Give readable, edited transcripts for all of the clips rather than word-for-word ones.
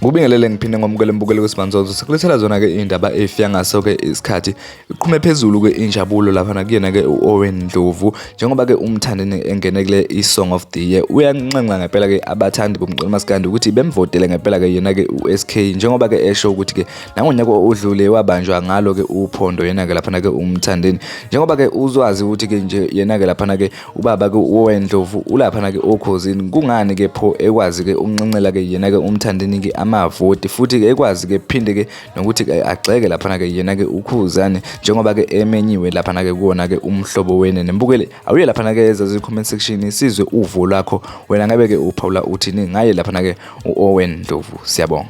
Ngubingelele ngiphinde ngomukele mbukele kwesibanzonzo sikulethela zona ke indaba efika ngaso ke isikhathi iqhume phezulu ke injabulo lapha nakuyena ke uOwen Ndlovu njengoba ke umthandeni engene kule i-Song of the Year. Uyanxenxa ngempela ke abathandi bomculo maskandi ukuthi bemvotele ngempela ke yena ke uSK, njengoba ke esho ukuthi ke nangonyaka odlule wabanjwa ngalo ke uphondo yena ke laphana ke umthandeni, njengoba ke uzwazi ukuthi ke nje yena ke laphana ke ubaba ke uOwen Ndlovu ulaphana ke okhozini. Kungani ke pho ekwazi ke ukunxenxela ke yena ke umthandeni ke amavoti, futhi ke ekwazi ke phinde ke nokuthi ke agxeke laphana ke yena ke uKhuzani, njengoba ke emenyiwe laphana ke kuwona ke umhlobo wene nembukele. Awuye laphana ke ezazi comment section sizwe uvo lwakho wena, ngabe ke uphawula uthini ngaye laphana ke uOwen Ndlovu. Siyabonga.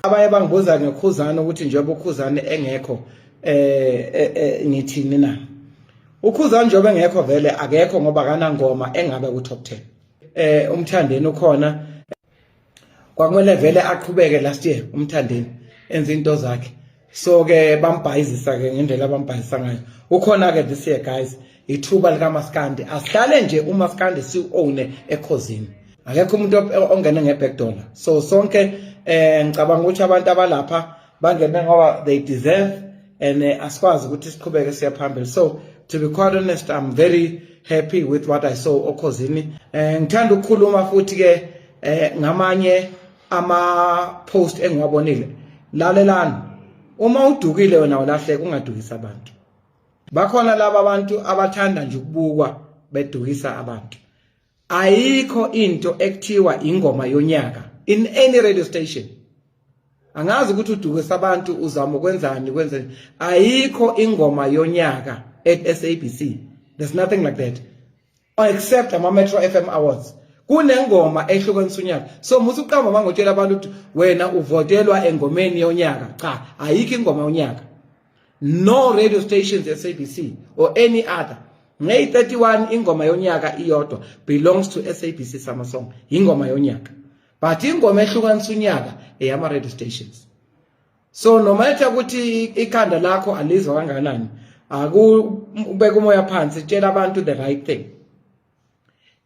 Abanye bangibuza ngeKhuzani ukuthi njengoba uKhuzani engekho ngithini na? UKhuzani njengoba engekho vele akekho ngoba akanangoma engabe ku top 10. UMthandeni ukhona, kwakumele vele aqhubeke last year uMthandeni enze into zakhe, so ke bambhayizisa ke ngendlela abambhayizisa ngayo. Ukhona ke this year, guys, ithuba likaMaskandi, asihlale nje uMaskandi siwone ekhozini. Akekho umuntu ongene ngebackdoor, so sonke ngicabanga ukuthi abantu abalapha bangene ngoba they deserve and asikwazi ukuthi siqhubeke siya phambili. So to be quite honest, I'm very happy with what I saw okhozini. Ngithanda ukukhuluma futhi ke ngamanye ama post engiwabonile. Lalelani, uma udukile wena ulahleka, ungadukisa abantu. Bakhona laba abantu abathanda nje ukubukwa bedukisa abantu. Ayikho into ekuthiwa ingoma yonyaka in any radio station. Angazi ukuthi udukisa abantu uzama ukwenzani, kwenzeni. Ayikho ingoma yonyaka at SABC, there's nothing like that except ama Metro FM Awards kunengoma ehlukanisa unyaka. So musu uqamba mangotshela abantu ukuthi wena uvotelwa engomeni yonyaka. Cha, ayikho ingoma yonyaka, no radio stations, SABC or any other. May 31 ingoma yonyaka iyodwa, belongs to SABC Summer Song, ingoma yonyaka, but ingoma ehlukanisa unyaka eyama radio stations. So noma ethe ukuthi ikhanda lakho alizwa kangakanani, akubeka umoya phansi, tshela abantu the right thing.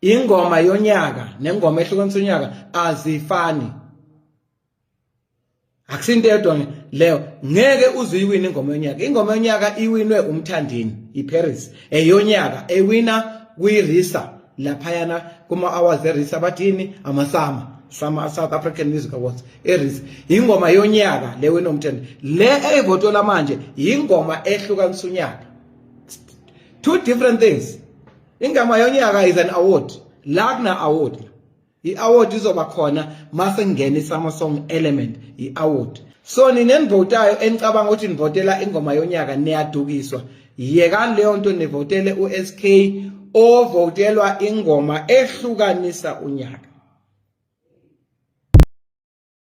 Ingoma yonyaka nengoma ehlukanisa unyaka azifani, akusinto eyodwa leyo. Ngeke uze uyiwine ingoma yonyaka. Ingoma yonyaka iwinwe uMthandeni, iParis eyonyaka ewina kwi-RiSA laphayana kuma awards eRiSA, bathini, amaSAMA, Sama South African Music Awards eRiSA. Ingoma yonyaka le wina uMthandeni. Le eyivotola manje ingoma ehlukanisa unyaka, two different things. Ingoma yonyaka is an award, la kuna award, i-award izoba khona mase kungena i-summer song element, i-award. So nina enivotayo enicabanga ukuthi nivotela ingoma yonyaka, niyadukiswa. Yekani leyo nto, nivotele u-SK ovotelwa ingoma ehlukanisa unyaka.